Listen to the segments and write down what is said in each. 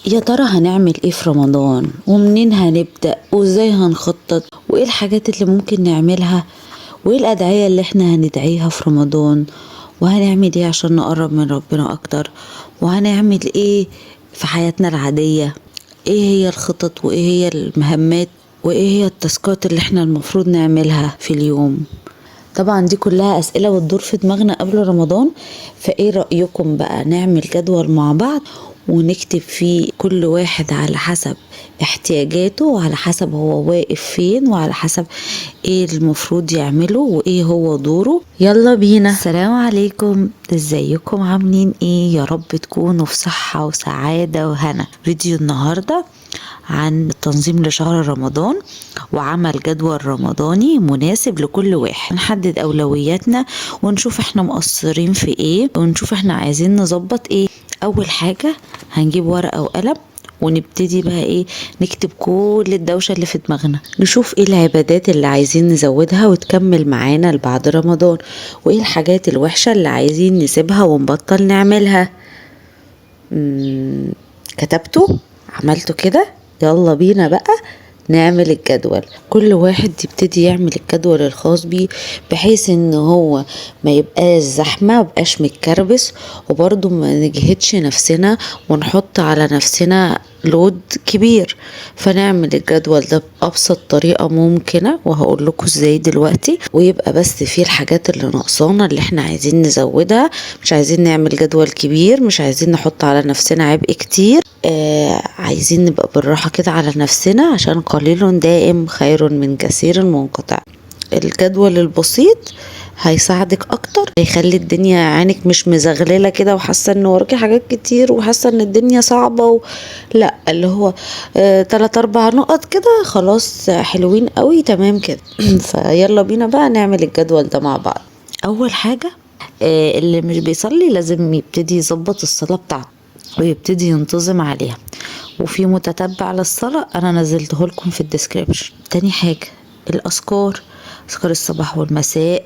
يا ترى هنعمل ايه في رمضان؟ ومنين هنبدأ؟ وازاي هنخطط؟ وايه الحاجات اللي ممكن نعملها؟ وايه الأدعية اللي احنا هندعيها في رمضان؟ وهنعمل ايه عشان نقرب من ربنا اكتر؟ وهنعمل ايه في حياتنا العادية؟ ايه هي الخطط؟ وايه هي المهمات؟ وايه هي التاسكات اللي احنا المفروض نعملها في اليوم؟ طبعا دي كلها أسئلة بتدور في دماغنا قبل رمضان. فايه رأيكم بقى نعمل جدول مع بعض ونكتب فيه كل واحد على حسب احتياجاته وعلى حسب هو واقف فين وعلى حسب ايه المفروض يعمله وايه هو دوره. يلا بينا. السلام عليكم، ازيكم؟ عاملين ايه؟ يا رب تكونوا في صحة وسعادة وهنا. فيديو النهاردة عن التنظيم لشهر رمضان وعمل جدول رمضاني مناسب لكل واحد. نحدد اولوياتنا ونشوف احنا مقصرين في ايه ونشوف احنا عايزين نظبط ايه. اول حاجة هنجيب ورقة وقلم ونبتدي بقى ايه، نكتب كل الدوشة اللي في دماغنا، نشوف ايه العبادات اللي عايزين نزودها وتكمل معانا لبعد رمضان، وايه الحاجات الوحشة اللي عايزين نسيبها ونبطل نعملها. كتبتوا؟ عملتوا كده؟ يلا بينا بقى نعمل الجدول. كل واحد يبتدي يعمل الجدول الخاص بيه بحيث ان هو ما يبقاش زحمة، ما يبقاش متكربس، وبرضه ما نجهدش نفسنا ونحط على نفسنا لود كبير. فنعمل الجدول ده بأبسط طريقة ممكنة وهقول لكم ازاي دلوقتي، ويبقى بس فيه الحاجات اللي ناقصانا اللي احنا عايزين نزودها. مش عايزين نعمل جدول كبير، مش عايزين نحط على نفسنا عبء كتير، عايزين نبقى بالراحة كده على نفسنا، عشان قليل دائم خير من كثير منقطع. الجدول البسيط هيساعدك اكتر، هيخلي الدنيا عينك مش مزغلله كده وحاسه ان وراكي حاجات كتير وحاسه ان الدنيا صعبه لا، اللي هو 3-4 نقط كده خلاص، حلوين قوي، تمام كده. فيلا بينا بقى نعمل الجدول ده مع بعض. اول حاجه، اللي مش بيصلي لازم يبتدي يظبط الصلاه بتاعته ويبتدي ينتظم عليها، وفي متتبع للصلاه انا نزلته لكم في ال description. تاني حاجه الاذكار، اذكار الصباح والمساء،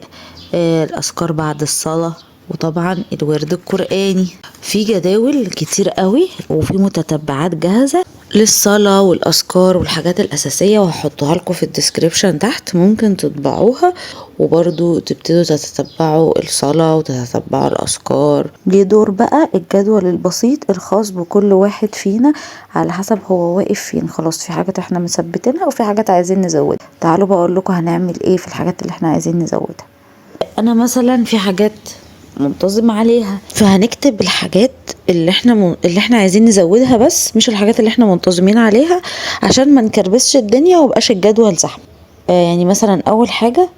الاذكار بعد الصلاه، وطبعا الورد القراني. في جداول كتير قوي وفي متتبعات جاهزه للصلاه والاذكار والحاجات الاساسيه، وهحطها لكم في ال description تحت، ممكن تطبعوها وبرضو تبتدوا تتتبعوا الصلاه وتتتبعوا الاذكار. ليه دور بقى الجدول البسيط الخاص بكل واحد فينا على حسب هو واقف فين. خلاص في حاجات احنا مثبتينها وفي حاجات عايزين نزودها. تعالوا بقول لكم هنعمل ايه في الحاجات اللي احنا عايزين نزودها. انا مثلا في حاجات منتظم عليها، فهنكتب الحاجات اللي احنا عايزين نزودها بس، مش الحاجات اللي احنا منتظمين عليها، عشان ما نكربسش الدنيا ومبقاش الجدول زحمه. مثلا اول حاجه،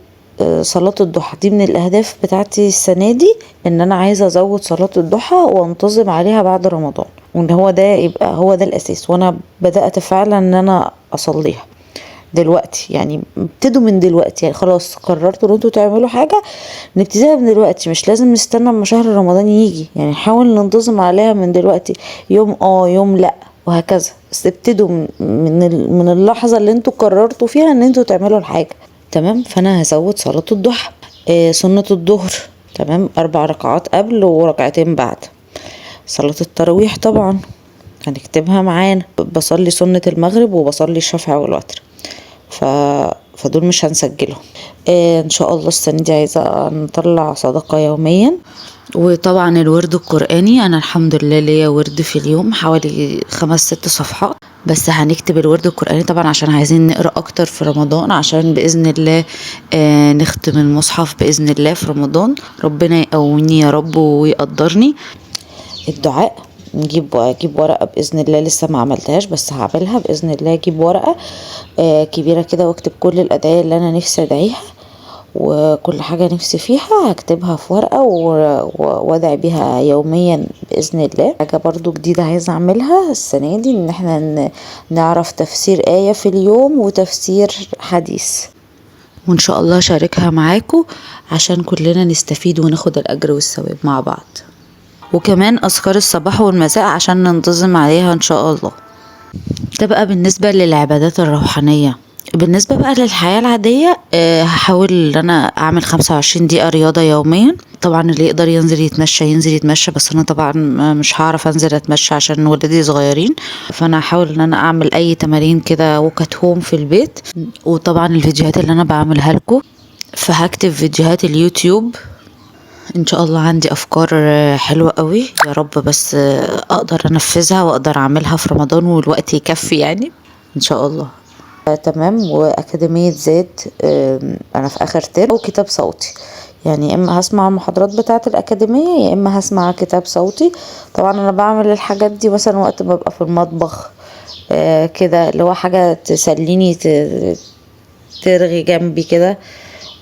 صلاه الضحى، دي من الاهداف بتاعتي السنه دي، ان انا عايزه ازود صلاه الضحى وانتظم عليها بعد رمضان، وان هو ده يبقى هو ده الاساس. وانا بدات فعلا ان انا اصليها دلوقتي، ابتدوا من دلوقتي، خلاص قررتوا ان انتوا تعملوا حاجه نبتديها من دلوقتي، مش لازم نستنى اما شهر رمضان يجي، نحاول ننتظم عليها من دلوقتي، يوم يوم لا وهكذا، بس ابتدوا من اللحظه اللي انتوا قررتوا فيها ان انتوا تعملوا الحاجه. تمام. فانا هزود صلاه الضحى، سنه الظهر، تمام، 4 ركعات قبل وركعتين بعد. صلاه التراويح طبعا هنكتبها معانا، بصلي سنه المغرب وبصلي الشفع والوتر، فدول مش هنسجلهم. ان شاء الله السنه دي عايزه نطلع صدقه يوميا. وطبعا الورد القراني، انا الحمد لله ليا ورد في اليوم حوالي 5-6 صفحات بس. هنكتب الورد القراني طبعا عشان عايزين نقرا اكتر في رمضان، عشان باذن الله، نختم المصحف باذن الله في رمضان. ربنا يقويني يا رب ويقدرني. الدعاء اجيب ورقه باذن الله، لسه ما عملتهاش بس هعملها باذن الله. اجيب ورقه، كبيره كده واكتب كل الادعيه اللي انا نفسي ادعيها وكل حاجه نفسي فيها هكتبها في ورقه وادعي بيها يوميا باذن الله. حاجه برضو جديده عايزه اعملها السنه دي، ان احنا نعرف تفسير ايه في اليوم وتفسير حديث، وان شاء الله اشاركها معاكم عشان كلنا نستفيد وناخد الاجر والثواب مع بعض. وكمان اذكار الصباح والمساء عشان ننتظم عليها ان شاء الله. ده بقى بالنسبة للعبادات الروحانية. بالنسبة بقى للحياة العادية، هحاول ان انا اعمل 25 دقيقة رياضة يوميا. طبعا اللي يقدر ينزل يتمشى ينزل يتمشى، بس انا طبعا مش هعرف انزل اتمشى عشان ولادي صغيرين، فانا هحاول ان انا اعمل اي تمارين كده walk at home في البيت. وطبعا الفيديوهات اللي انا بعملها لكم، فهكتب فيديوهات اليوتيوب ان شاء الله. عندي افكار حلوة قوي، يا رب بس اقدر انفذها واقدر اعملها في رمضان والوقت يكفي ان شاء الله. تمام. واكاديمية زاد، انا في اخر ترم، وكتاب صوتي، يا اما هسمع المحاضرات بتاعة الاكاديمية يا اما هسمع كتاب صوتي. طبعا انا بعمل الحاجات دي مثلا وقت ما ببقى في المطبخ، كده اللي هو حاجة تسليني، ترغي جنبي كده،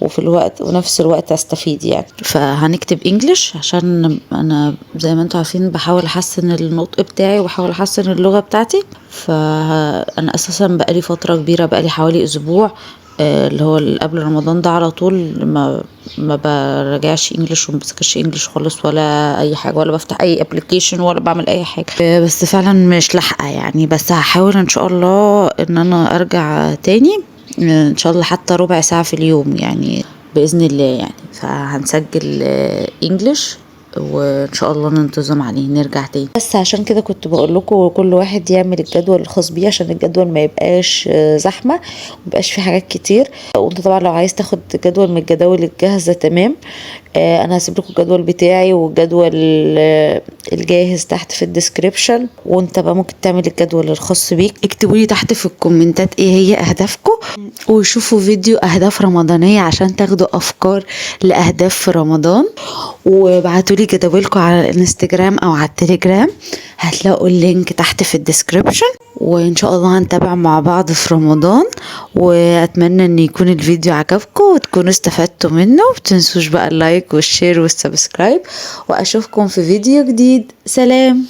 وفي الوقت ونفس الوقت استفيد. فهنكتب انجليش عشان انا زي ما انتم عارفين بحاول احسن النطق بتاعي وبحاول احسن اللغة بتاعتي. فانا اساسا بقالي فترة كبيرة، بقالي حوالي اسبوع، اللي هو قبل رمضان ده على طول ما براجعش English وما بذاكرش English خالص ولا اي حاجة، ولا بفتح اي application ولا بعمل اي حاجة، بس فعلا مش لاحقة. بس هحاول ان شاء الله ان انا ارجع تاني ان شاء الله، حتى ربع ساعة في اليوم باذن الله. فهنسجل English وان شاء الله ننتظم عليه نرجع تاني. بس عشان كده كنت بقول لكم كل واحد يعمل الجدول الخاص بيه عشان الجدول ما يبقاش زحمة وما يبقاش فيه حاجات كتير. وانت طبعا لو عايز تاخد جدول من الجداول الجاهزة تمام، انا هسيب لكم الجدول بتاعي والجدول الجاهز تحت في ال description، وانت بقى ممكن تعمل الجدول الخاص بيك. اكتبوا لي تحت في الكومنتات ايه هي اهدافكم، وشوفوا فيديو اهداف رمضانيه عشان تاخدوا افكار لاهداف في رمضان، وابعتوا لي جداولكم على الانستجرام او على التليجرام، هتلاقوا ال link تحت في ال description. وان شاء الله هنتابع مع بعض في رمضان، واتمنى ان يكون الفيديو عجبكم وتكونوا استفدتوا منه. متنسوش بقى ال like وال share وال subscribe، واشوفكم في فيديو جديد. سلام.